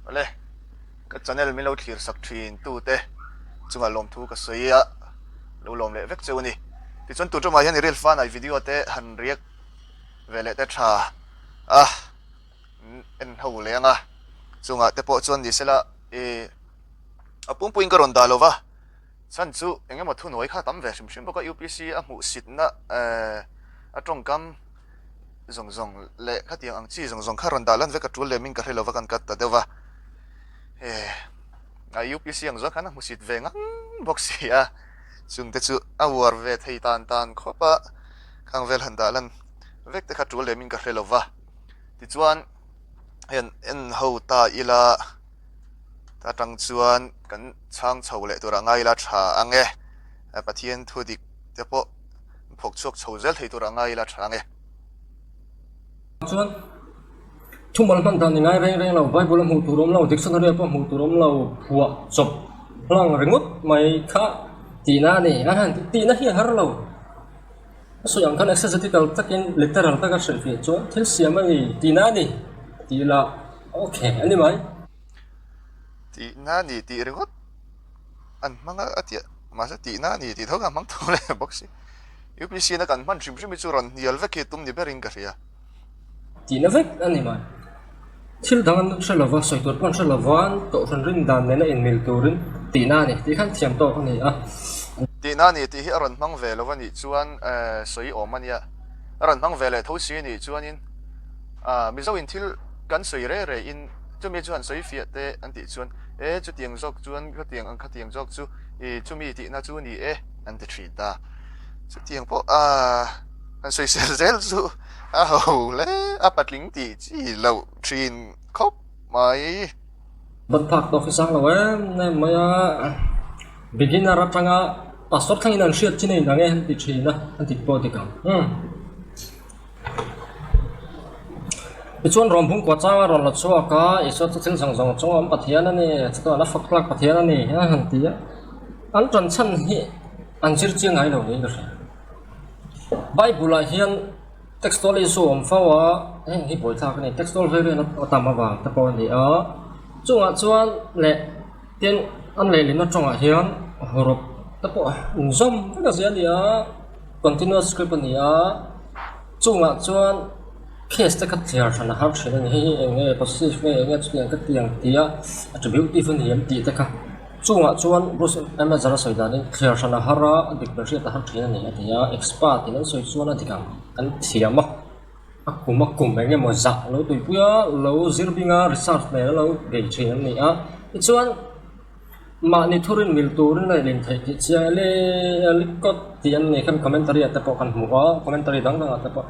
Awle, ka channel min lo thlir sak thin tute chungah lawmthu ka sawi a, lo lawm leh vek cheu a ni. Tichuan tun ṭumah hian i ril fanai video te han react ve leh te ṭha a, en ho leh ang a, chungah te pawh chuan ni sela i a pumpuiin ka rawn dah lo va, chhan chu eng emaw thunuai kha tam ve hrim hrim bawk a, UPC a hmuhsitna a tawngkam zawng zawng leh khatiang ang chi zawng zawng kha rawn dah lan vek a tul lem in ka hre lo va kan cut ta deuh va, he a UPC ang zawng khan a hmusit ve ngang bawk si a, chungte chu a uar ve thei tan tan khawp a, khang vel han dah lan vek te kha tul lem in ka hre lo va, tichuan hei an en ho ta ila ta tang chuan kan chhang chho leh turah ngai ila tha ang e, Pathian thu dik te pawh phawk chhuak chho zel thei turah ngai ila tha ang e. Chuan thumal hman dan i ngai reng reng lo, Bible a hmuh tur awm lo, dictionary ah pawh hmuh tur awm lo, phuah chawp hlang ringawt mai kha tihna a ni. A han tihna hi a har lo. A sawi ang khan exegetical takin literal taka hrilhfiah chuan thil siam a ni tihna a ni tih lah okay a ni mai. Tihna a ni tih ringawt an hmang a a tia mahse tihna a ni tih tho kha a hmang tho leh bawk si. UPC na kan hman hrim hrim hi chu rawn hnial vek hi tum ni berin ka hria. Tihna vek a ni mai. Thil dang an hre lova, sawi tur pawh an hre lova, Kohhran rin dan nena inmil turin tihna a ni tih khan thiam tawk a ni a. Tihna a ni tih hi a rawn hmang ve lo a nih chuan sawi awm a nia. A rawn hmang ve leh tho si a nih chuanin Mizoin thil kan sawi re re in chumi chu han sawi fiah te an tih chuan e chutiang zawk chuan khatiang ang khatiang zawk chu i chumi tihna chu ni e an ti thin ta. Chutiang pawh han sawisel zel chu a ho hle a patling tih chi loh thin khawp mai. Ban phak tawk hi sang lo em em mai a, beginner atanga pastor thlengin an hriat chin a inang e an ti thin a, an ti pawh dik ang. Umm. Tichuan rawn bung kuah chang a rawn la chhuak a, Isua chu thil zawng zawng chunga awm Pathian a ni, chutiang a fak tlak Pathian a ni a han ti a, an tan chhan hi an zir chiang ngai lo niin ka hria. Bible ah hian textual issue a awm fo a, heng hi buaithlak a ni, textual variant a tam avang te pawh a ni a, chungah chuan leh tin an lehlinna tawngah hian hawrawp te pawh inzawm vek a zia a ni a, continuous script a ni a, chungah chuan case te kha thliar hran a har thin a ni, hei hi eng nge possessive nge eng nge chutiang ka ti ang tih a attributive a ni em tih te kha. Chungah chuan Bruce Amazer a sawi danin thliar hran a har a, a dik ber hriat a har thin a ni a ti a, expert in an sawi chuan a dik ang an thiam a, a kum a kum eng emaw zah lo tuipui a, lo zir bing a, research nen a lo bei thin an ni a, tichuan mahni thurin mil turin a inlin theih tih chiang e le likawt tih an ni khan commentary ah te pawh kan hmu a, commentary dang dangah te pawh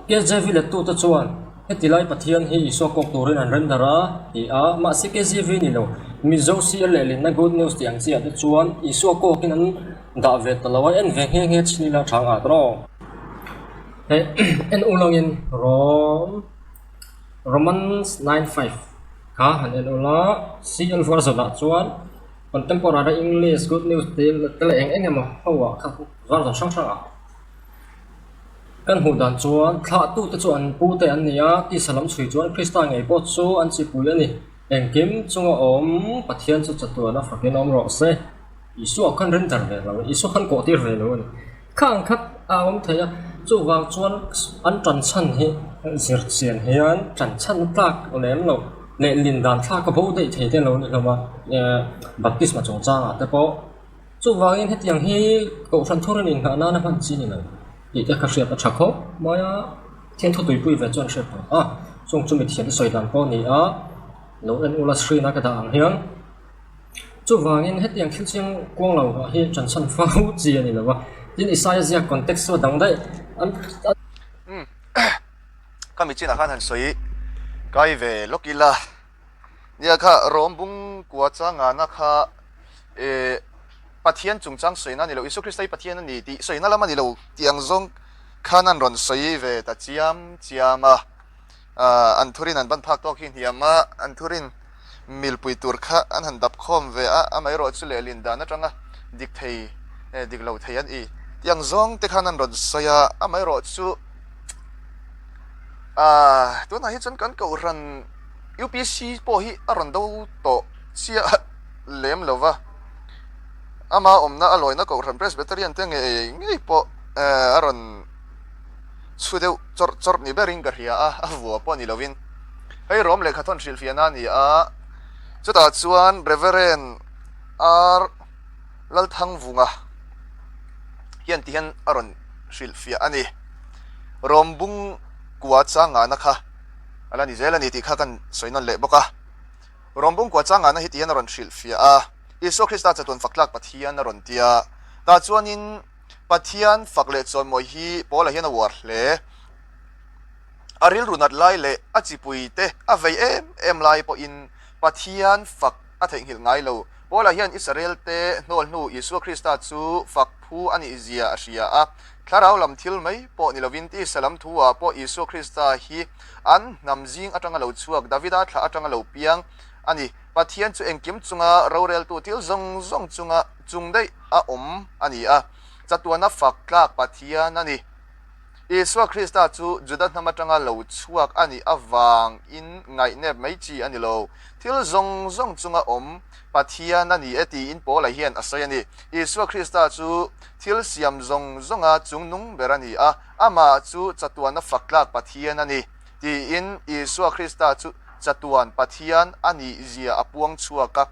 KJV lettute chuan. Heti lai Pathian hi Isua kawk turin an render a, ti a, mahse KZV ni lo, Mizo CL leh Linna Good News tih ang chiah te chuan Isua kawkin an dah ve ta lo a, en ve nghe nghe chin ila chang at rawh. He en ulangin Rom Romans 9:5 kha han en ula, CL version ah chuan Contemporary English Good News te leh eng eng emaw ho ah kha version hrang hrang ah. Kan hmuh dan chuan thlahtute chu an pute an ni a, tisa lam chhui chuan Krista ngei pawh chu an chipui a ni. Engkim chunga awm Pathian chu chatuan a fakin awm rawh se. Isua khan render ve lo, Isua khan kawh tir ve lo a ni. Khang khat a awm thei a, chuvang chuan an tan chhan hi zir chian hian tan chhan tlak lem lo leh lin dan thlak a bo daih thei te lo ni hlawm a, baptisma chungchangah te pawh. Chuvangin hetiang hi Kohhran thurin inngah nana hman chi ni lo tih te ka hriat a tha khawp mai a, thian thu tuipui ve chuan hriat tawh a, chung chu mithiam sawi dan pawh a ni a, lo en ula screen a ka dah ang hian. Chuvangin hetiang thil chiang kuang lo ah hi ṭanchhan fo chi a ni lo a, tin Isaia ziak context chu a dang daih an. Umm ka michinah khan han sawi kai ve lawk ila. Nia kha Rom bung kua changana kha eh Pathian chungchang sawina a ni lo, Isua Krista hi Pathian a ni tih sawina lam a ni lo tih ang zawng khan an rawn sawi ve ta chiam chiam a. Ah an thurin an ban phak tawk hi hniam a, an thurin milpui tur kha an han dap khawm ve a, amaherawh chu lehlin dan atanga dik thei eh dik lo thei an i tih ang zawng te khan an rawn sawi a, amaherawh chu ah tunah hi chuan kan kohhran. UPC pawh hi a rawn do tawh chiah lem lo va, ama awmna a lawina Kohhran Presbyterian te ngei ngei pawh a rawn chhu deuh chawrh chawrh ni berin ka hria a, a vua pawh ni lovin. Hei Rom lehkha thawn hrilhfiahna a ni a, chutah chuan Reverend R. Lalthangvunga hian ti hian a rawn hrilhfiah a ni. Rom bung kua changana kha a la ni zel a ni tih kha kan sawi nawn leh bawk a. Rom bung kua changana hi ti hian a rawn hrilhfiah a, Isua Krista chatuan fak tlak Pathian a rawn ti a. Tah chuanin Pathian fak leh chawimawi hi Paula hian a uar hle. A rilru nat lai leh a chipui te a vei em em lai pawhin Pathian fak a theihnghilh ngai lo. Paula hian Israel te hnawl hnu Isua Krista chu fak phu a nih zia a hria a. Thlarau lam thil mai pawh ni lovin tisa lam thu ah pawh Isua Krista hi an hnam zing atanga lo chhuak Davida thlah atanga lo piang a ni. Pathian chu engkim chunga roreltu thil zawng zawng chunga chung daih a awm a ni a, chatuana fak tlak Pathian a ni. Isua Krista chu Juda hnam atanga lo chhuak a nih avangin ngaihnep mai chi a ni lo. Thil zawng zawng chunga awm Pathian a ni e tiin Paula hian a sawi a ni. Isua Krista chu thil siam zawng zawnga chungnung ber a ni a, amah chu chatuana fak tlak Pathian a ni tiin Isua Krista chu chatuan Pathian a nih zia a puang chhuak a,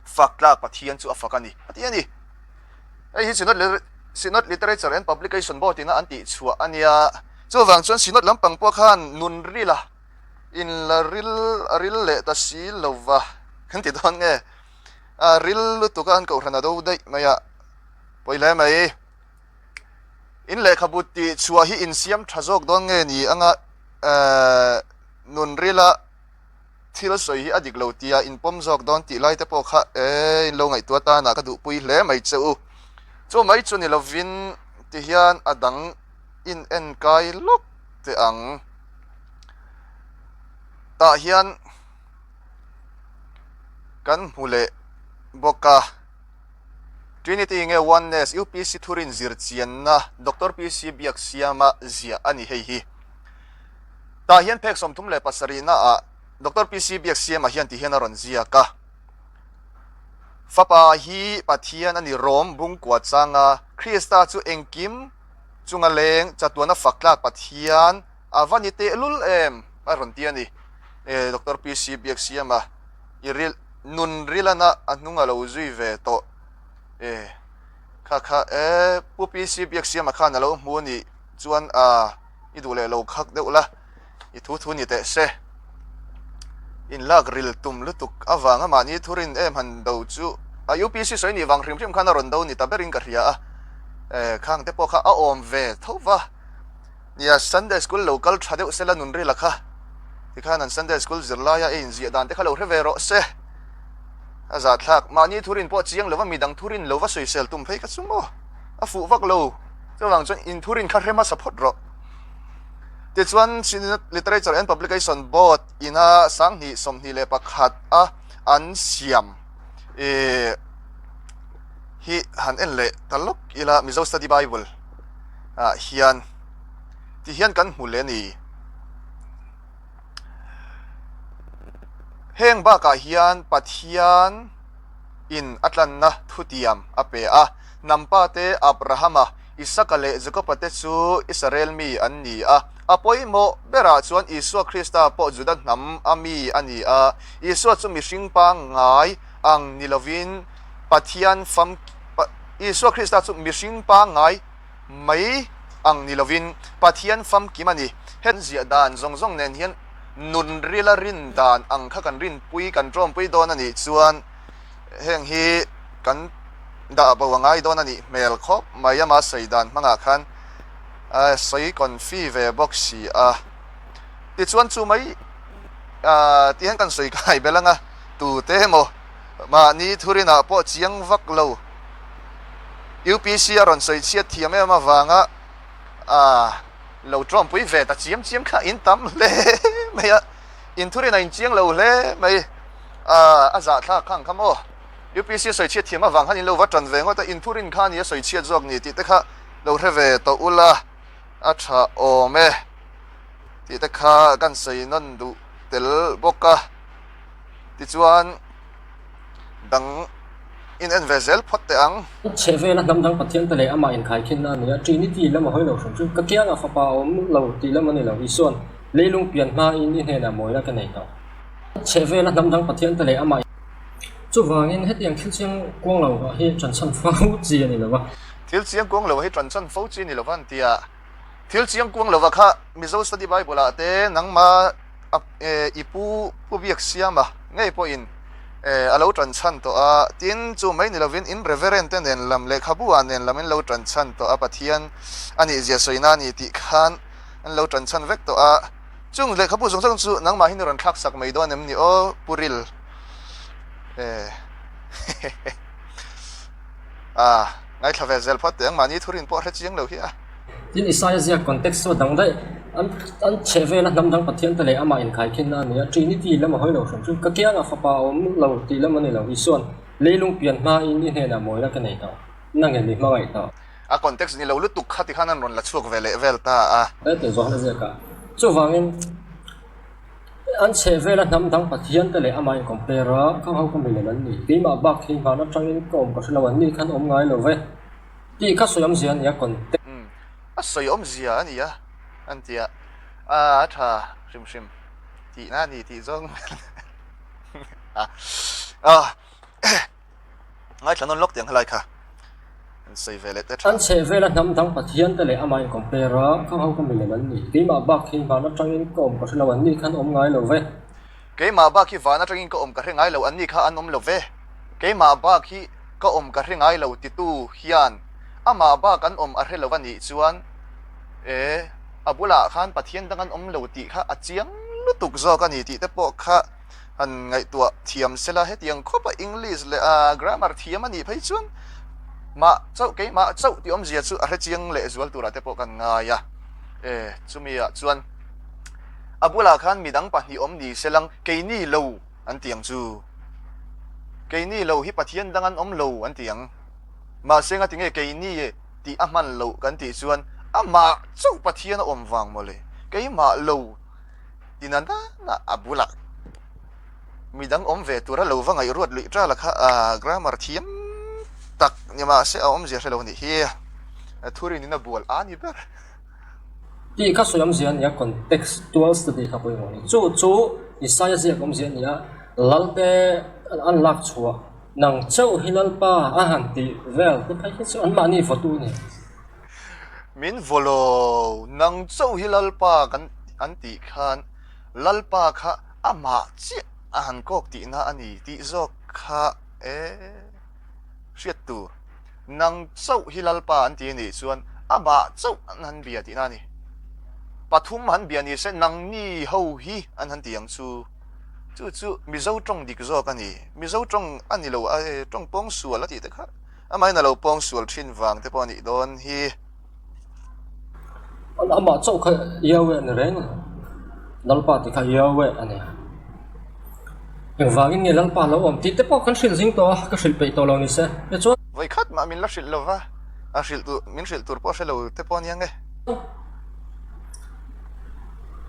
fak tlak Pathian chu a fak a ni a ti a ni. Hei hi Synod Synod Literature and Publication Board ina an tih chhuah a nia. Chuvang chuan Synod lampang pawh khan nun rila in la ril a ril leh ta si lo va kan ti dawn nge? A ril lutuk a an kohhran a do daih mai a, pawi hle mai. In lehkhabu tih chhuah hi insiam tha zawk dawn nge ni anga nun rila Thil sawi hi a dik lo tia in pawm zawk dawn tih lai te pawh kha e in lo ngaihtuah tanah ka duhpui hle mai che u. Chu mai chu ni lovin ti hian a dang in en kai lawk teh ang. Tah hian kan hmu leh bawk a. Trinity nge Oneness UPC thurin zirchianna Doctor PC Biaksiama ziah a ni hei hi. Tah hian phek 37 na ah Doctor PC Biaksiama hian ti hian a rawn ziak a, Fapa hi Pathian a ni Rom bungkua changa Krista chu engkim chunga leng chatuana fak tlak Pathian a va ni tehlul em a rawn ti a ni. Doctor PC Biaksiama i ril nun rilana a hnung a lo zui ve tawh e kha kha e Pu PC Biaksiama khan a lo hmu a nih chuan a I duh leh lo khak deuh la, i thu thu ni teh se. In lak ril tum lutuk avanga mahni thurin em han do chu a UPC sawi nih vang hrim hrim khan a rawn do ni ta berin ka hria a. E, khang te pawh kha a awm ve tho va. Nia, Sunday School lo kal tha deuh sela nun rila kha. Tikhan an Sunday School zirlaia ei inziah dan te kha lo hre ve rawh se. A zahthlak, mahni thurin pawh chiang lova midang thurin lo va sawisel tum phei kha chu maw? A fuh vak lo. Chuvang chuan inthurin kha hre hmasa phawt rawh. Tichuan Synod Literature and Publication Board ina 2021 a an siam hi han en leh ta lawk ila Mizo Study Bible ah hian ti hian kan hmu leh a ni. Heng bakah hian Pathian in a tlanna thutiam a pe a. Hnampa te Abrahama, Isaka leh Jakoba te chu Israel mi an ni a. A pawimawh berah chuan Isua Krista pawh Juda hnam a mi a ni a. Isua chu mihring pangngai ang ni lovin Pathian fam Isua Krista chu mihring pangngai mai ang ni lovin Pathian famkim a ni. Heng ziah dan zawng zawng nen hian nun rila rin dan ang kha kan rinpui kan tawmpui dawn a nih chuan Heng hi kan dah bo a ngai dawn a nih hmel khawp mai ama sawi dan hmangah khan a sawi confi ve bawk si a. Tichuan chu mai tih hian kan sawi kai belh ang a, tute emaw mahni thurinah pawh chiang vak lo UPC a rawn sawi chhiat thiam em avanga lo tawmpui ve ta chiam chiam kha in tam hle mai a, in thurin a inchiang lo hle mai. Ahh a zahthlak kha ang kha maw? UPC sawi chhiat thiam avang khan in lo va tan ve ngawt a, in thurin kha ni a sawi chhiat zawk ni tih te kha lo hre ve tawh ula a tha awm e tih te kha kan sawi nawn duh. tel bawk a, tichuan dang in en ve zel phawt teh ang. Chhe vela hnam dang Pathian te leh amah inkhai khinna a ni a, Trinity lam a hawi lo hrim chu ka kiangah fapa a awm lo tih lam a ni lo, Isua'n leilung pian hmain i hnenah mawina ka nei tawh. Chhe vela hnam dang Pathian te leh amah. Chuvangin hetiang thil chiang kuang lo ah hi ṭan chhan fo chi a ni lo va. Thil chiang kuang lo ah hi ṭan chhan fo chi a ni lo va an ti a. Thil chiang kuang lo ah kha Mizo Study Bible ah te nangma i pu pu biak siam a ngei pawhin a lo ṭan chhan tawh a. Tin, chu mai ni lovin in Reverend te nen lam lehkhabu ah nen lam in lo ṭan chhan tawh a, Pathian a nih zia sawina a ni tih khan an lo ṭan chhan vek tawh a. Chung lehkhabu zawng zawng chu nangmah hi ni rawn thlak sak mai dawn em ni aw Pu Ril? Eh Ah, ngaithla ve zel phawt teh ang, mahni thurin pawh a hre chiang lo hi a. Tin, Isaia ziak context chu a dang daih. An an chheh vela hnam dang Pathian te leh amah inkhaikhinna a ni a, Trinity lam a hawi lo hrim chu ka kiangah fapa a awm lo tih lam a ni lo. Isua'n leilung pian hmain i hnenah mawina ka nei tawh, nangin i hmangaih tawh. A context ni lo lutuk kha tikhan an rawn la chhuak ve leh vel ta a. Heti zawhna ziak ah. Chuvangin an chheh vela hnam dang Pathian te leh amah in compare a, ka ho ka milem an ni. Keimah bak hi van atangin ka awm ka hre lo, an ni khan awm ngai lo ve. Tih kha sawi awmzia a ni a, context. Umm, a sawi awmzia a ni a, an ti a, a tha hrim hrim tihna a ni tih zawng a, ah. Ngaithla nawn lawk tiang helai kha an sawi ve leh te tha. An chheh vela hnam dang Pathian te leh amah in compare a, ka ho ka milem an ni. Keimah bak hi van atangin ka awm ka hre lo, an ni khan awm ngai lo ve. Keimah bak hi van atangin ka awm ka hre ngai lo, an ni kha an awm lo ve. Keimah bak hi ka awm ka hre ngai lo titu hian amah bak an awm a hre lo a nih chuan e a bulah khan Pathian dang an awm lo tih kha a chiang lutuk zawk a ni tih te pawh kha Han ngaihtuah thiam sela hetiang khawpa English leh a grammar thiam a nih phei chuan mah chauh keimah chauh tih awmzia chu a hrechiang leh zual turah te pawh kan ngai a. E, chumi ah chuan a bulah khan midang pahnih awm ni selang keini lo an ti ang chu. Keini lo hi Pathian dang an awm lo an ti ang. Mahse ngatinge keini tih a hman loh kan tih chuan amah chauh Pathian a awm vang mawle keimah lo Tina nana a bulah midang awm ve tura lo va ngaihruat luih ṭal a kha a grammar thiam tak ni mahse a awmzia hre lo nih hi a thurin in a bual a ni ber. Tih kha sawi awmzia a ni a, contextual study kha pawimawh a ni. Chu chu Isaia ziak awmzia a ni a, Lalte an lak chhuah nang chauh hi Lalpa a han tih vel te phei hi chu anmahni vawtu a ni. Min vaw lo, nang chauh hi Lalpa kan an tih khan Lalpa kha amah chiah a han kawk tihna a ni tih zawk kha e hriat tur. Nang chauh hi Lalpa an ti anih chuan amah chauh an han bia tihna a ni. Pathum han bia ni se nangni ho hi an han ti ang chu. Chu chu Mizo tawng dik zawk a ni. Mizo tawng a ni lo a e tawng pawngsual a tih te kha. Amahin a lo pawng sual thin vang te pawh a nih dawn hi. Amah chauh kha Yahweh a ni reng a, Lalpa tih kha Yahweh a ni. Engvangin nge Lalpa lo awm tih te pawh kan hrilh zing tawh a, ka hrilh peih tawh lo ni se. Tichuan. Vawikhat mah min la hrilh lo va, a hrilh tur, min hrilh tur pawh hre lo te pawh a nia nge.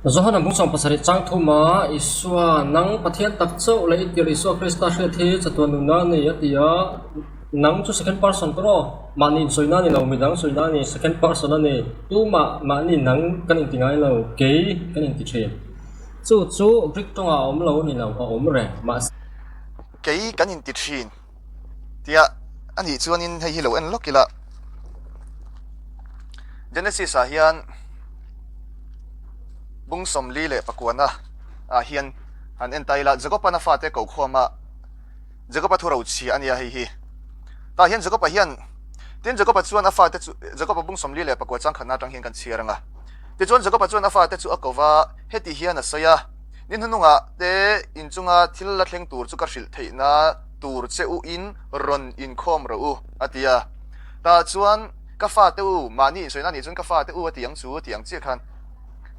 Johana Hmungsawm pasarih chang thuma Isua, Nang Pathian tak chauh leh i tirh Isua Krista hriat hi chatuan nunna a ni, a ti a. Nang chu second person tur aw, mahni insawi na a ni lo, midang sawi na a ni, second person a ni. Tumah mahni nang kan inti ngai lo, kei kan inti thin. Chu chu Greek tawngah a awm lo a ni lo, a awm reng. Mahse. Kei kan inti thin. Tia a nih chuanin hei hi lo en lawk ila Genesis ah hian bung 44 leh pakuana ah hian han en ta ila Jacob-an a fate ko khawm a Jacob-a thu rochhia a nia hei hi tah hian Jacob-a hian tin Jacob-a chuan a fate chu Jacob-a bung 44 changkhatna atang hian kan chhiar ang a tichuan Jacob-a chuan a fate chu a ko va heti hian a sawi a. Ni hnunungah te inchunga thil la thleng tur chu ka hrilh theihna tur che u in rawn inkhawm rawh u, a ti a. Tah chuan ka fate u, mahni insawi na nih chuan ka fate u a ti ang chu, ti ang chiah khan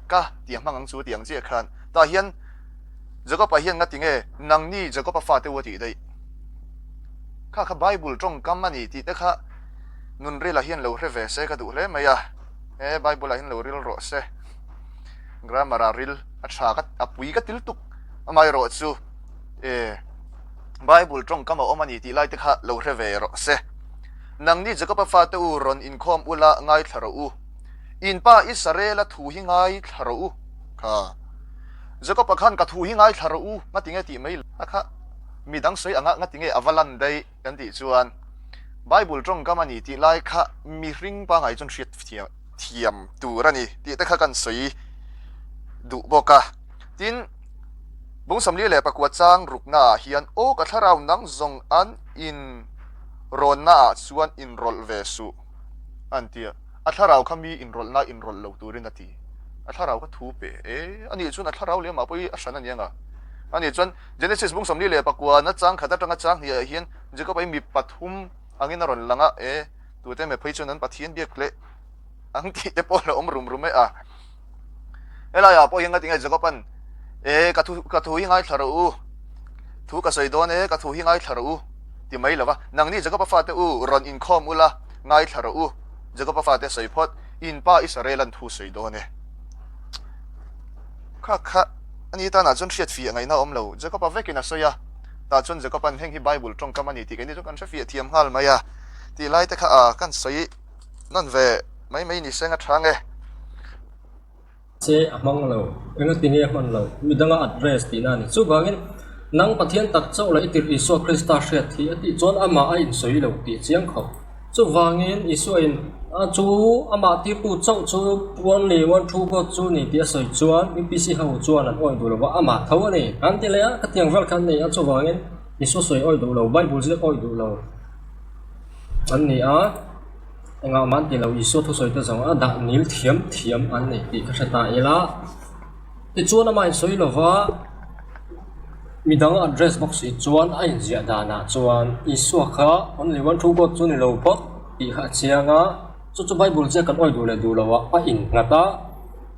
ka ti a hmang ang chu, ti ang chiah khan. Tah hian Jakob-a hian nga ti nge nangni Jakob-a fate u a tih daih? Kha kha Bible tawngkam a ni tih te kha nunrila hian lo hre ve se ka duh hle mai a, he Bible-ah hian lo ril rawh se. Grammar-ah ril a tha ka a pui ka til tuk. Amaherawhchu e Bible tawngkam a awm a ni tih lai te kha lo hre ve rawh se. Nangni Jakob-a fate u rawn inkhawm ula ngaithla rawh u. In pa Israel-a thu hi ngaithla rawh u. Kha Jakob-a khan ka thu hi ngaithla rawh u nga tinge tih mai a kha midang sawi anga nga tinge a va lan daih kan tih chuan Bible tawngkam a ni tih lai kha mihring pangngai chuan hriat thiam tur a ni tih te kha kan sawi duh bawk a. Tin, Bung 44 chang ruknaah hian aw ka thlarau nang zawng an in rawnnaah chuan inrawlh ve suh an ti a. A thlarau kha mi inrawlhna inrawlh lo turin a ti. A thlarau kha thu pe e. Ani chuan a thlarau leh amah pawh hi a hran a ni anga. Ani chuan Genesis bung 44 na chang khat atanga chang hniah hian Jacob-a hi mi pathum angin a rawn lang a, e tute emaw phei chuan an Pathian biak leh ang tih te pawh a lo awm rum rum e a. Helaiah pawh hian ka ti nge Jacob-a'n E ka thu ka thu hi ngaithla rawh u, thu ka sawi dawn e, ka thu hi ngaithla rawh u ti mai lo va, nangni Jacob-a fate u rawn inkhawm ula ngaithla rawh u, Jacob-a fate sawi phawt, in pa Israel-a'n thu sawi dawn e. Kha kha ani tanah chuan hriat fiah ngaihna a awm lo, Jacob-a vekin a sawi a, tah chuan Jacob-a'n heng hi Bible tawngkam a ni tih keini chu kan hre fiah thiam nghal mai a, tih lai te kha a kan sawi nawn ve mai mai ni seng a tha nge. Che a hmang lo, engati nge a hman lo, midanga address tihna a ni. Chuvangin, nang Pathian tak chauh la i tirh Isua Krista hriat hi a tih chuan amah a insawi lo tih chiang khawp. Chuvangin, Isua in a chu amah tirtu chauh chu only one true God chu ni tih a sawi chuan UPC ho chuan an awi duh lo va, amah tho a ni. An ti leh a, ka tiang vel kha an nei a, chuvangin Isua sawi awi duh lo, Bible ziak awi duh lo an ni a. Engah mah an ti lo, Isua thusawi te zawng a dah nil thiam thiam an ni tih ka hre ta ila. Tichuan amah insawi lova midang address bawk si chuan a inziah danah chuan Isua kha only one true God chu ni lo phawt tih kha a chiang a, chu chu Bible chiah kan awih duh leh duh loh ah a innghat a,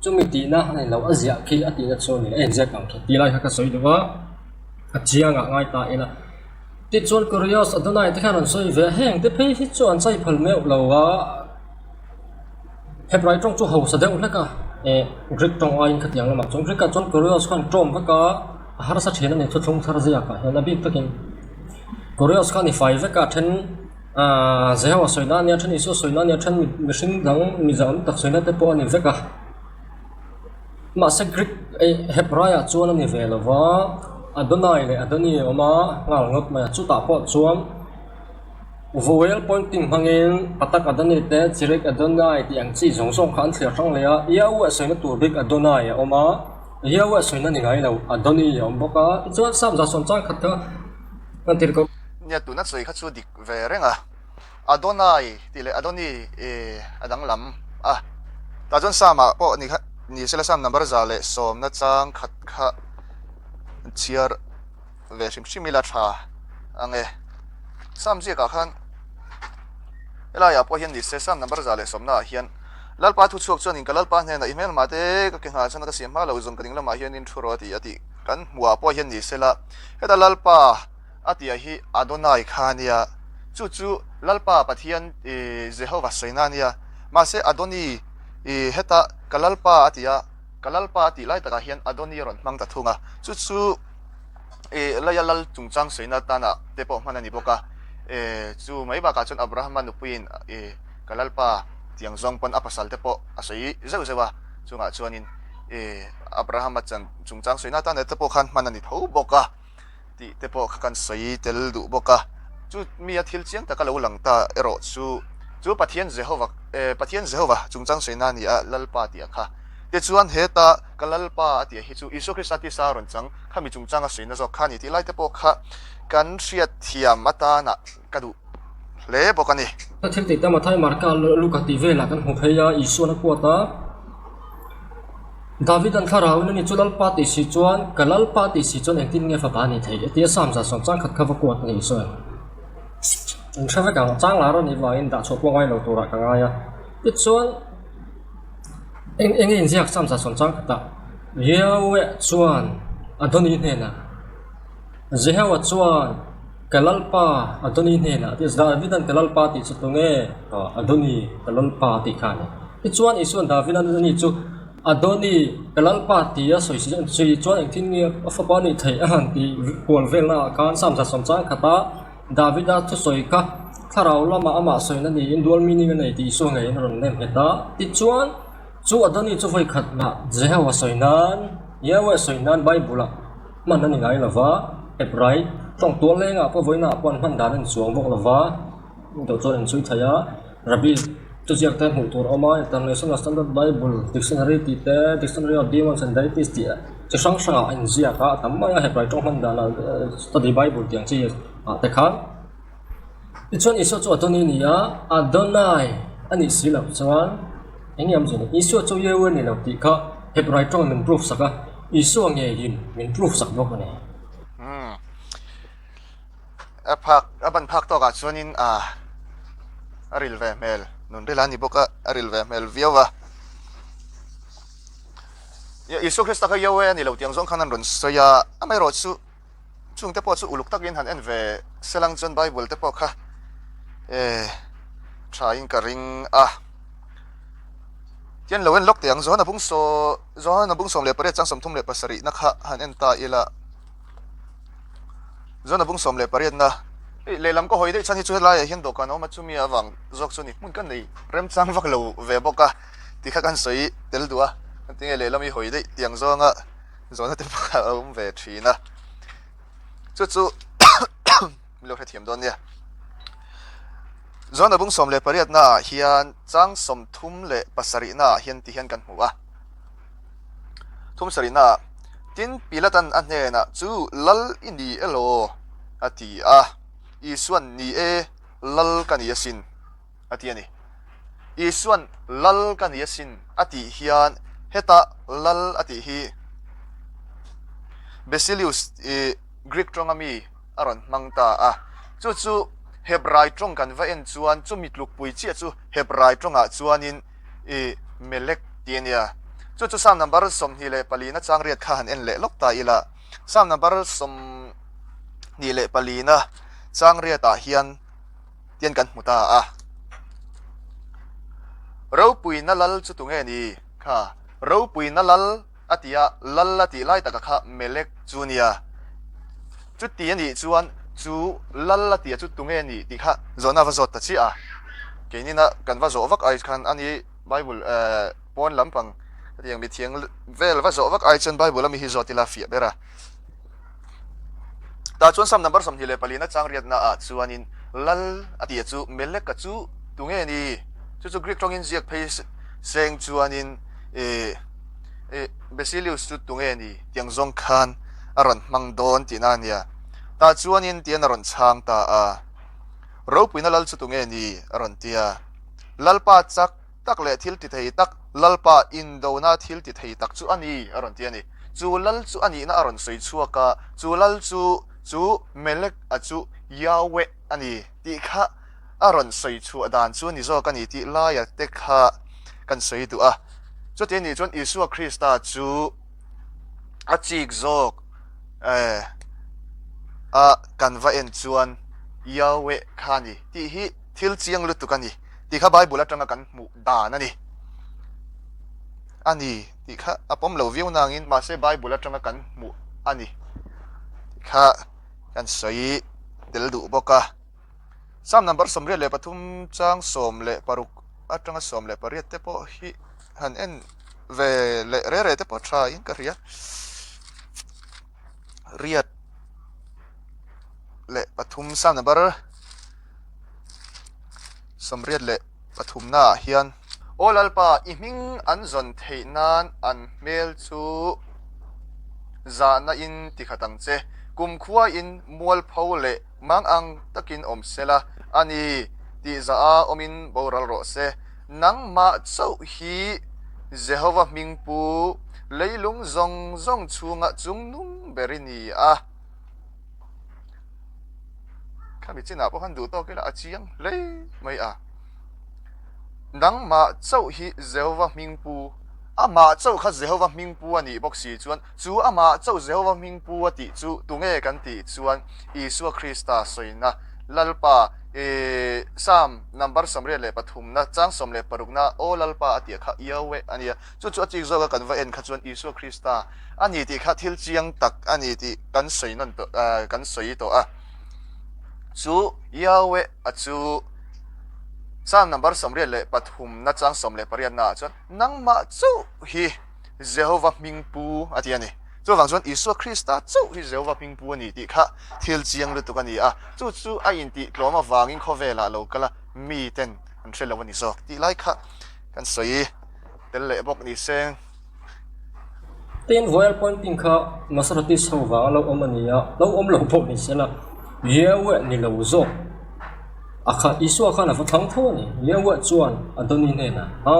chumi tihna a ni lo, a ziah khi a tihna chu a ni, a inziak ang khi tih lai kha ka sawi duh a, a chiangah ngai ta ila. Tichuan Kurios Adonai te khan an sawi ve a, heng te phei hi chu an chai phal meuh lo a, Hebrai tawng chu hausa deuh hlek a, eh Greek tawng aiin khatiang lamah chuan Greek ah chuan Kurios khan tawm vek a, a harsa thin a ni thuthlung thar ziakah hian a bik takin Kurios khan i fai vek a, then ah Jehovah sawina a nia, then Isua sawina a nia, then mihring dang miza awm tak sawina te pawh a ni vek a. Mahse Greek eh Hebrai ah chuan a ni ve lo va, Adonai leh Adoni a awm a, nghal ngawt mai a, chutah pawh chuan vowel pointing hmangin Patak Adoni te Chirek Adonai tih ang chi zawng zawng kha an thliar hrang leh a, Yahweh sawina tur bik Adonai a awm a, Yahweh sawina ni ngai lo Adoni a awm bawk a, tichuan Psalm 100 chang khat kha kan tir ko. Nia tuna sawi kha chu dik ve reng a. Adonai tih leh Adoni a danglam a, tah chuan Psalm ah pawh ni kha ni sela Psalm number 110 na chang khat kha chhiar ve hrim hrim ila tha ang e. Psalm ziakah khan helai ah pawh hian ni se Psalm number 110 na ah hian Lalpa thu chhuak chuanin ka Lalpa hnenah i hmelmah te ka ke nghah chuan ka siam hma lo zawng ka ding lamah hianin thu rawh a ti a tih kan hmuh ah pawh hian ni sela heta Lalpa A tih hi Adonai kha a nia, chu chu Lalpa Pathian Jehova sawina a nia. Mahse Adoni heta ka Lalpa a ti a, ka Lalpa a tih lai takah hian Adoni a rawn hmang ta thung a, chu chu leia lal chungchang sawina atana te pawh hman a ni bawk a. Chu mai bakah chuan Abrahama nupuiin ka Lalpa tiang zawng pawn a pasal te pawh a sawi zeuh zeuh a, chungah chuanin Abrahama chungchang sawina atana te pawh khan hman a ni tho bawk a. tih te pawh kha kan sawi tel duh bawk a, chu mi a thil chiang taka lo lang ta erawh chu chu Pathian Jehova eh Pathian Jehova chungchang sawina a ni a, Lalpa tih a kha. Tichuan heta ka Lalpa a tih hi chu Isua Krista tisa a rawn chang kha mi chungchang a sawina zawk kha a ni tih lai te pawh kha kan hriatthiam atana ka duh hle bawk a ni. Ka thil tih te Mathai Marka Luka tih velah kan hmu phei a, Isuan a kuat a. David an thlarau in ani chu Lalpa tih si chuan ka Lalpa tih si chuan engtin nge fapa a nih theih a ti a, Psalm 100 chang khat kha va kuat a ni sawi. An hre vek ang, chang lar a nih vangin dah chhuah pawh ngai lo turah ka ngai a. Tichuan eng enge inziak Psalm 100 chang khatah Yahweh chuan Adoni hnenah Jehovah chuan ka Lalpa Adoni hnenah a ti a, David an ka Lalpa tih chu tunge? Adoni ka Lalpa tih kha a ni. Tichuan Isuan David an ani chu. Adoni, ka Lalpa tia sawi sawi chuan engtin nge a fapa a nih theih a han tih kual velna ah khan Psalm 100 chang khata Davida thusawi kha thlarau lamah amah sawina niin dual meaning a nei tih Isua ngeiin a rawn nem nghet a. Tichuan, chu Adoni chu vawi khatah Jehovah sawi nan, Yahweh sawi nan Bible-ah hman a ni ngai lo va, Hebrai tawng tual lengah pawh vawiinah pawh an hman dan a ni chuang bawk lo va. Dawh chuan an chhui thei a, Rabbi thuziak te hmuh tur a awm a, International Standard Bible Dictionary tih te, Dictionary of Demons and Deities tih chi hrang hrangah a inziak a, a tam mai a Hebrai tawng hman danah Study Bible tih ang chi ah te khan. Tichuan Isua chu Adoni a ni a, Adonai a nih si loh chuan eng nge awmzia ni? Isua chu Yahweh a ni lo tih kha Hebrai tawngin min proof sak a, Isua ngeiin min proof sak bawk a ni. A phak a ban phak tawkah chuanin ah a ril ve hmel nun ril a ni bawk a a ril ve hmel viau a Isua Krista kha Yahweh a ni lo tih ang zawng khan an rawn sawi a amaherawh chu chung te pawh chu uluk takin han en ve selang chuan Bible te pawh kha eh tha in ka ring a tian lo en lawk teh ang Johana bung saw Johana bung 18 chang 37 na kha han en ta ila. Zona bung 18 na hei lehlam ka hawi daih chhan hi chu helaiah hian dawhkan a awm a chumi avang zawk chu ni hmun ka nei remchang vak lo ve bawk a ti kha kan sawi tel duh a tinge lehlam hi hawi daih tiang zawnga zawhna te pawh a awm ve thin a chu chu min lo hrethiam dawn nia Zona bung 18 naah hian chang 37 naah hian ti hian kan hmu a. Thumsarihnaah, Tin, Pilatan a hnenah chu Lal i ni elaw? a ti a. Isuan, Ni e, Lal ka ni asin, a ti a ni. Isuan, Lal ka ni asin, a tih hian heta Lal a tih hi Basilius i Greek tawnga mi a rawn hmang ta a. Chu chu Hebrai tawng kan va en chuan chumi tlukpui chiah chu Hebrai tawngah chuanin I Melek tih a nia. Chu chu Psalm number 24 na chang riat kha han en leh lawk ta ila. Psalm number 24 na chang riatah hian tian kan hmu ta a. Ropuina lal chu tunge ni kha? Ropuina lal a ti a, lal a tih lai taka kha Melek chu nia. Chuti a nih chuan chu lal a tih a chu tunge ni tih kha zawhna va zawt ta chiah a. Keinina kan va zawh vak ai khan a ni Bible eh pawn lampang hetiang mithiang vel va zawh vak ai chuan Bible ami hi zawt ila fiah ber a. Tah chuan Psalm number 24 na chang riatna ah chuanin lal a tih a chu Melek-a chu tunge ni? Chu chu Greek tawngin ziak phei seng chuanin eh Eh, Basilius chu tunge ni? Tiang zawng khan a rawn hmang dawn tihna a nia. Tah chuanin tian a rawn chhang ta a. Ropuina lal chu tunge ni? a rawn ti a. Lalpa chak tak leh thil ti thei tak, Lalpa indona thil ti thei tak chu a ni, a rawn ti a ni. Chu lal chu a nihna a rawn sawi chhuak a, chu lal chu chu Melek-a chu Yahweh a ni tih kha a rawn sawi chhuah dan chu ni zawk a ni tih laia te kha kan sawi duh a. Chuti anih chuan Isua Krista chu a chik zawk eh a kan va en chuan Yahweh kha a ni tih hi thil chiang lutuk a ni tih kha Bible atanga kan hmuh dan a ni. A ni tih kha a pawm lo viau nangin mahse Bible atanga kan hmuh a ni tih kha kan sawi tel duh bawk a. Psalm number 83 chang 16 atanga 18 te pawh hi han en ve leh re re te pawh tha in ka hria. Riat leh pathum Psalm number 83 naah hian Aw Lalpa, i hming an zawn theih nan an hmel chu zahna in ti khat ang che. Kumkhua in mualpho leh Mang ang takin awm sela, a ni, tih zah a awmin boral rawh se. Nangmah chauh hi Jehova hming pu leilung zawng zawng chhunga chungnung ber i ni a. Khami chinah pawh khan duh tawk ila a chiang hle mai a. Nangmah chauh hi Jehova hming pu, amah chauh kha Jehova hming pu a nih bawk si chuan Chu amah chauh Jehova hming pu a tih chu tunge kan tih chuan Isua Krista sawina. Lalpa, i Psalm number 73 na chang 16 na Aw Lalpa a tih kha Yahweh a nia. Chu chu a chik zawka kan va en kha chuan Isua Krista a ni tih kha thil chiang tak a ni tih kan sawi nawn tawh kan sawi tawh a. Chu Yahweh a chu Psalm number 73 na chang 18 naah chuan nangmah chauh hi Jehova hming pu a ti a ni. Chuvang chuan Isua Krista chauh hi Jehova hming pu a ni tih kha thil chiang lutuk a ni a. Chu chu a intih tlawm avangin khawvelah lo kal a, miten an hre lo a ni zawk tih lai kha kan sawi tel leh bawk ni se. Tin, Royal Pointing kha Maserati ho vanga lo awm a ni a, lo awm lo pawh ni se la, Yahweh ni lo zawk a kha Isua khan a va thlang tho a ni. Yahweh chuan Adoni hnenah, Ha!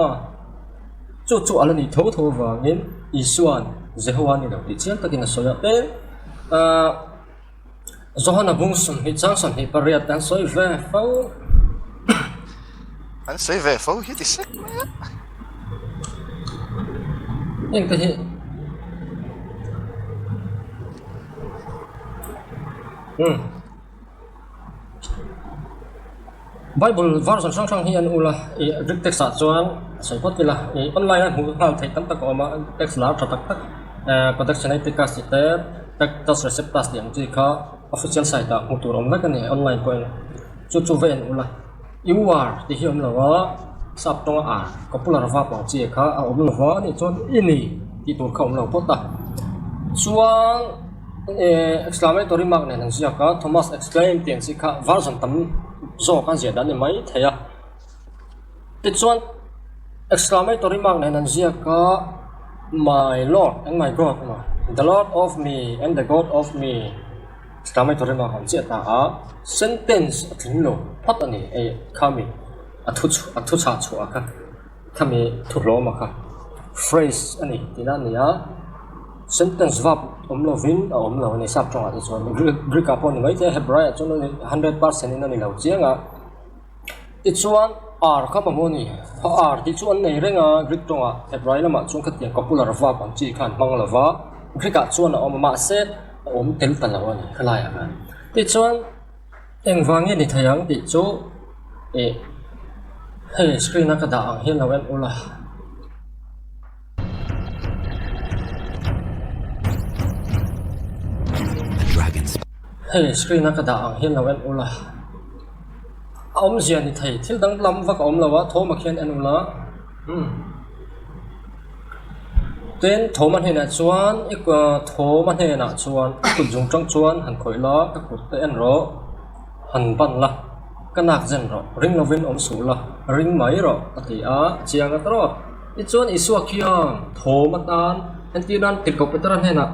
Chu chu a la nih tho tho avangin Isua'n Jehovah ni lo tih chiang takin a sawi a. Tin, ahh Johana bung 20 chang 28 an sawi ve fo. An sawi ve fo hi ti sek mai a. Hengte hi umm. Bible version hrang hrang hi an ul a, ih Greek text ah chuan sawi phawt ila ih online a hmuh nghal theih tam tak a awm a, text lar tha tak tak eh Codex Sinaiticus tih te Pactus Receptus tih ang chi kha official site ah hmuh tur a awm vek a ni online pawhin chu chu va en ul a, U R tih hi a awm lo a, sap tawnga R popular verb ang chi kha a awm lo va a nih chuan i ni tih tur kha a awm lo phawt a, chuan. Exclamatory mark nen an ziak a, Thomas exclaim tih ang chi kha version tam zawk a ziah dan a ni mai thei a. Tichuan exclamatory mark nen an ziak a, My Lord and my God emaw The Lord of me and the God of me exclamatory mark an chiah ta a, sentence a tling lo phawt a ni hei khami a thu a thu chhah chhuah kha. Khami thuhlawma kha phrase a ni tihna a ni a, sentence verb awm lovin a awm lo a ni sap tawngah te chuan Greek Greek ah pawh ni maithei a Hebrai ah chuan a ni 100% in a ni lo chiang a, tichuan r kha mamawh a ni a r tih chu an nei reng a Greek tawngah Hebrai lamah chuan khatiang copular verb ang chi kha an hmang lo va Greek ah chuan a awm a mahse a awm tel ta lo a ni khalaiah khan tichuan. Engvang nge ni thei ang tih chu ih hei screen a ka dah ang hian lo en ula. Hei screen a ka dah ang hian lo en ula. A awmzia ni thei thil dang lam vak a awm lo a thawm ah khian en ula umm tin thawm a hnenah chuan i thawm a hnenah chuan i kut zung tang chuan han khawih la ka kut te en rawh han ban la ka nak zen rawh ring lovin awm suh la ring mai rawh a ti a chiang a tawp tichuan Isua khian thawm atan entir nan tirhkoh Petera hnenah.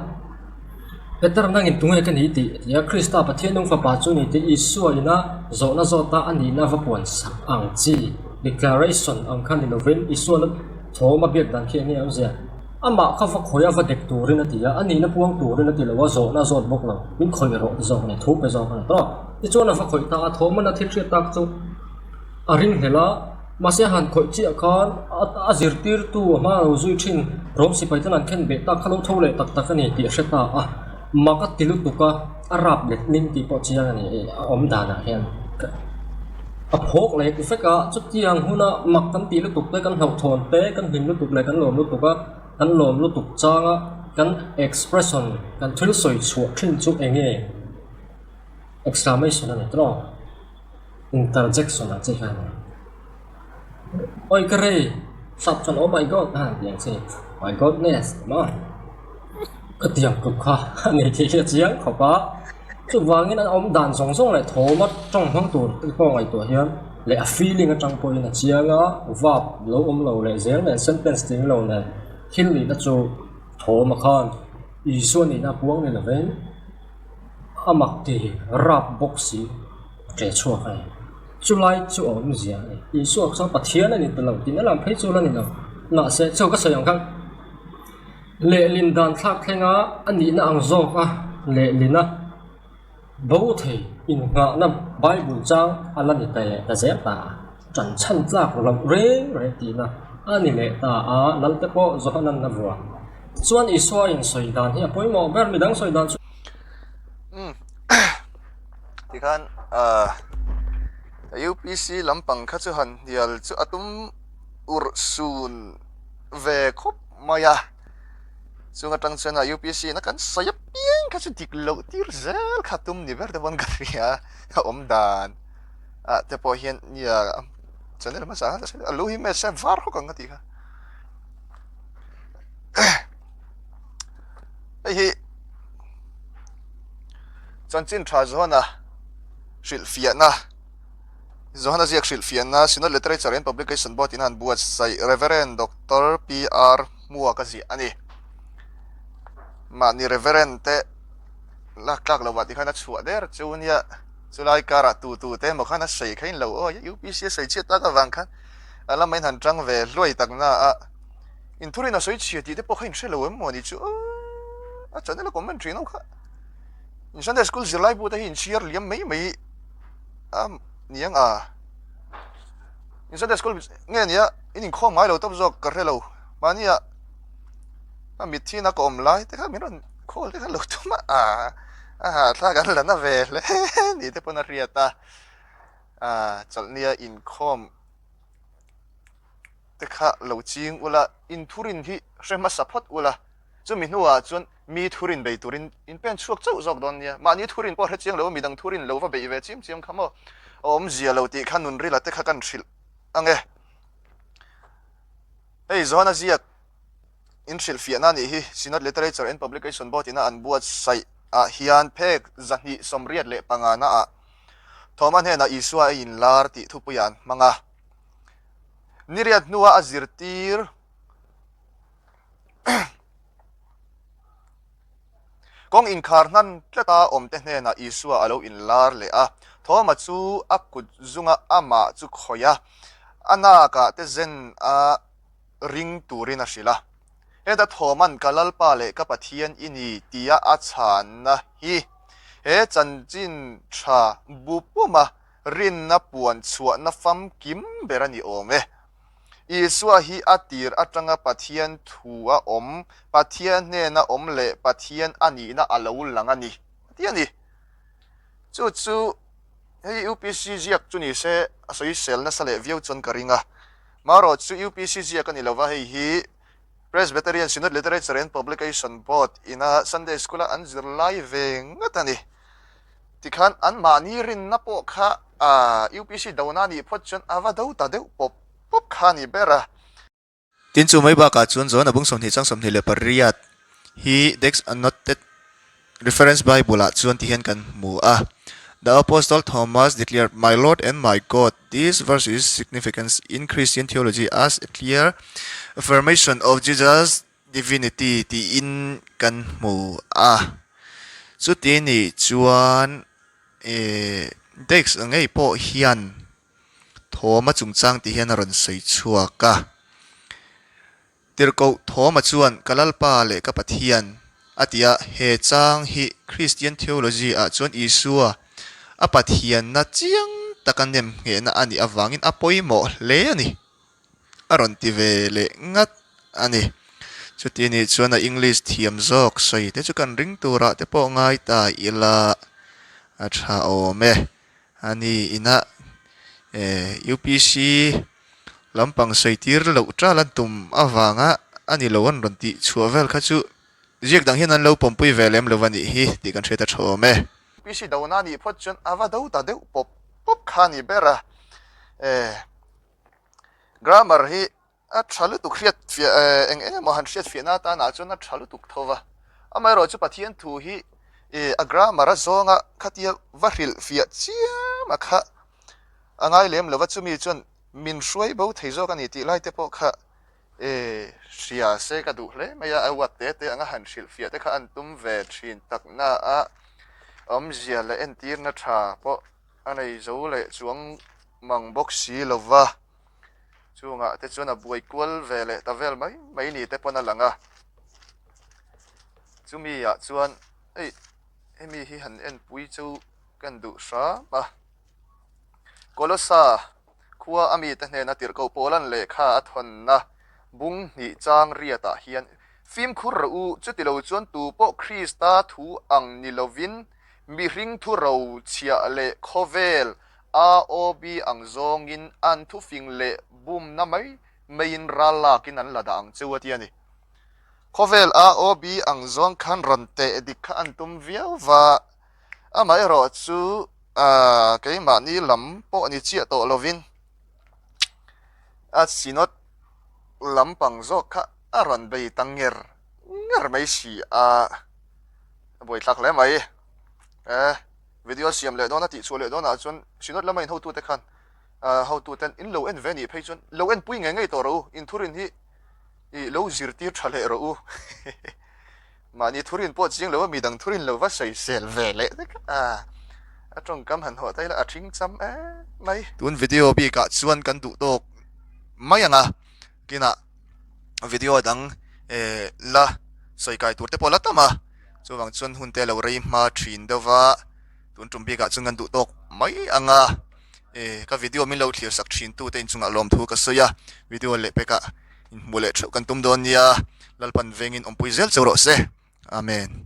Peter nangin tunge ka ni tih a ti a, Krista Pathian nung fapa chu ni tih Isua ina zawhna zawta a nihna va puan sak ang chi, declaration, ang kha ni lovin Isuana thawm a biak dan khi enge awm zia? Amah kha va khawih a va dek turin a ti a, a nihna puang turin a ti lo a, zawhna a zawt bawk lo, min khawih rawh ti zawk a ni, thu pe zawk a ni tawh. Tichuan a va khawih ta a, thawmana thil hriat tak chu a ringhlel a. Mahse han khawih chiah khan a zirtirtu a hma lo zui thin rawm sipai ten an khen beh tak kha lo tho leh tak tak a ni tih a hre ta a, mak a ti lutuk a, a rap let ning tih pawh chiang a ni a awm danah hian a phawk leh vek a, chutiang huna mak kan tih lutuk te kan hlauhthawn te kan hlim lutuk leh kan lawm lutuk a, kan lawm lutuk changa kan expression kan thil sawi chhuah thin chu eng nge exclamation a ni tawh. Interjection ang chi kha a ni. Awi ka rei! Sap chuan Oh my God a han ti ang chi. My goodness ti maw? Ka tiang tluk kha a ni tih hi a chiang khawp a. Chuvangin an awm dan zawng zawng leh thawm a tawng hmang tur te pawh ngaihtuah hian leh a feeling atang pawhin a chiang a, verb lo awm lo leh zel nen sentence tling lo nen thil nihna chu thawm a khan Isua nihna a puang ni lovin a mak ti rap bawk si. A ṭe chhuak a ni. Chulai chu a awmzia a ni. Isua chuan Pathian a ni ta lo tihna lam phei chu la ni lo. Mahse, chu ka sawi ang khan lehlin dan thlak thlenga a nihna ang zawk a lehlin a bo thei innghahna Bible chang a la ni ta leh ta zel ta a. Ṭan chhan tlak loh reng reng tihna a ni leh ta a, Lalte pawh Johanan a vuah. Tichuan Isua insawi dan hi a pawimawh ber, midang sawi dan chu. Tikhan ahh. UPC lampang kha chu han hnial chu a tum urh sun ve khawp mai a, chung atang chuan a UPC in a kan sawi apiang kha chu dik loh tir zel kha tum ni ber te pawn ka hria a awm dan ah te pawh hian nia channel hmasa a lu hi mess a var hawk ang ka tih kha. Hei hi chanchin tha Johana hrilhfiahna Johana ziak hrilhfiahna Synod Literature and Publication Board in a han buatsaih Reverend Doctor PR Hmuak a ziah a ni. Mahni Reverend te lak tlak lovah tikhan a chhuah der chu nia chulai karah tu tu te emaw khan a sawi kha in lo awi a UPC a sawi chhiat tak avang khan a lama in han tang ve hluai tak na a. Inthurin a sawi chhia tih te pawh kha inhre lo em maw ni chu a channel a comment thin ho kha. In Sunday school zirlai bu te hi inchhiar liam mai mai a niang a. In Sunday school nge nia in inkhawm ngai lo tawp zawk ka hre lo. Mahnia a mitthi na ka awm lai te kha min rawn call te kha lo tum a a hahthlak an la na ve hle ni te pawn a hriat a. Chawlhnia inkhawm. te kha lo ching ula, in thurin hi hre hmasa phawt ula, chumi hnuah chuan mi thurin bei turin in pen chhuak chauh zawk dawn nia. Mahni thurin pawh hre chiang lo a, midang thurin lo va beih ve chiam chiam kha maw a awmzia lo tih kha nunrila te kha kan hrilh ang e. Hei Johana ziak in hrilhfiahna nih hi Synod Literature and Publication Board ina an buatsaih ah hian phek 285 na ah Thoma hnenah Isua a inlar tih thupuiah an hmang a. Niriat hnua a zirtir kawng inkhar hnan tlata awmte hnenah Isua a lo inlar leh a. Thoma chu a kut zunga amah chu khawih a, a nakah te zen a ring turin a hrilh a. Heta Thoma'n ka Lalpa leh ka Pathian i ni tia a chhanna hi he chanchin tha bu puma rinna puan chhuahna famkim ber a ni awm e. Isua hi a tir atanga Pathian thu a awm, Pathian hnena awm leh Pathian a nihna a lo lang a ni, a ti a ni. Chu chu hei UPC ziak chu ni se a sawisel nasa leh viau chuan ka ring a. Marawh chu UPC ziak a ni lova, hei hi Presbyterian Synod Literature and Publication Board ina Sunday School a an zirlai ve ngat a ni. Tikhan anmahni rinna pawh kha UPC dona nih phawt chuan a va do ta deuh pawp pawp kha a ni ber a. Tin chu mai bakah chuan Johana bung 20 chang 28 hi Dex Annotated Reference Bible ah chuan tihian kan hmu a, The Apostle Thomas declared, My Lord and my God. This verse is significant in Christian theology as a clear affirmation of Jesus' Divinity tiin kan hmu a, chuti nih chuan eh Dex ngei pawh hian Thawma chungchang tih hian a rawn sawi chhuak a. Tirhkoh Thawma chuan ka Lalpa leh ka Pathian a ti a, he chang hi Christian theology ah chuan Isua a Pathianna chiang taka nemnghehna a nih avangin a pawimawh hle a ni. A rawn ti ve leh ngat a ni. Chuti nih chuan a English thiam zawk sawi te chu kan ring turah te pawh ngai ta ila a tha awm e. A ni ina UPC lampang sawi tir loh tal an tum avanga a ni lo an rawn tih chhuah vel kha chu ziak dang hian an lo pawmpui ve lem lo a nih hi tih kan hriat a tha awm e. UPC dona nih phawt chuan a va do ta deuh pawp pawp kha a ni ber a. Grammar hi a tha lutuk hriat fiah eh eng eng emaw han hriat fiahna atanah chuan a tha lutuk tho va. Amaherawhchu Pathian thu hi eh a grammar a zawnga khatia va hrilh fiah chiam a kha a ngai lem lo va, chumi chuan min hruai bo thei zawk a ni tih lai te pawh kha eh hria se ka duh hle mai a, a uat te te anga han hrilh fiah te kha an tum ve thin takna a awmzia leh entirna tha pawh A nei zo leh chuang mang bawk si lo va, chungah te chuan a buai kual ve leh ta vel mai mai ni te pawn a lang a. Chumi ah chuan hei hemi hi han enpui chu kan duh hram a. Kolosa khua a mite hnena tirhkoh Paulan lehkha a thawnna bung hnih chang riatah hian fimkhur rawh u, chutilo chuan tupawh Krista thu ang ni lovin, Mihring thu ro chhiah leh khawvel AOB ang zawngin an thufing leh bumna mai maiin ral lakin an la dah ang cheu a ti a ni. Khawvel AOB ang zawng khan rawn teh dik kha an tum viau va, amaherawh chu keimahni lam pawh ni chiah tawh lovin a Synod lampang zawk kha a rawn bei ta nger nger mai si a, a buaithlak hle mai. E, video siam leh dawn a tihchhuah leh dawnah chuan Synod lama inhotute khan hotuten in lo en ve nih phei chuan lo enpui ngei ngei tawh rawh u, inthurin hi i lo zirtir tha leh rawh u. Mahni thurin pawh chiang lo a midang thurin lo va sawisel ve leh te kha a a tawngkam han hawh ta ila a thing cham em mai. Tun video bikah chuan kan duh tawk mai ang a, kinah video dang eh la sawi kai tur te pawh la tam a, chuvang chuan hun te lo rei hma thin deuh va, tun tum bikah chuan kan duh tawk mai ang a. Eh ka video min lo thlir sak thin tu te inchungah lawmthu ka sawi a, video leh pekah inhmuh leh theuh kan tum dawn nia, Lalpan vengin awmpui zel cheu rawh se. Amen.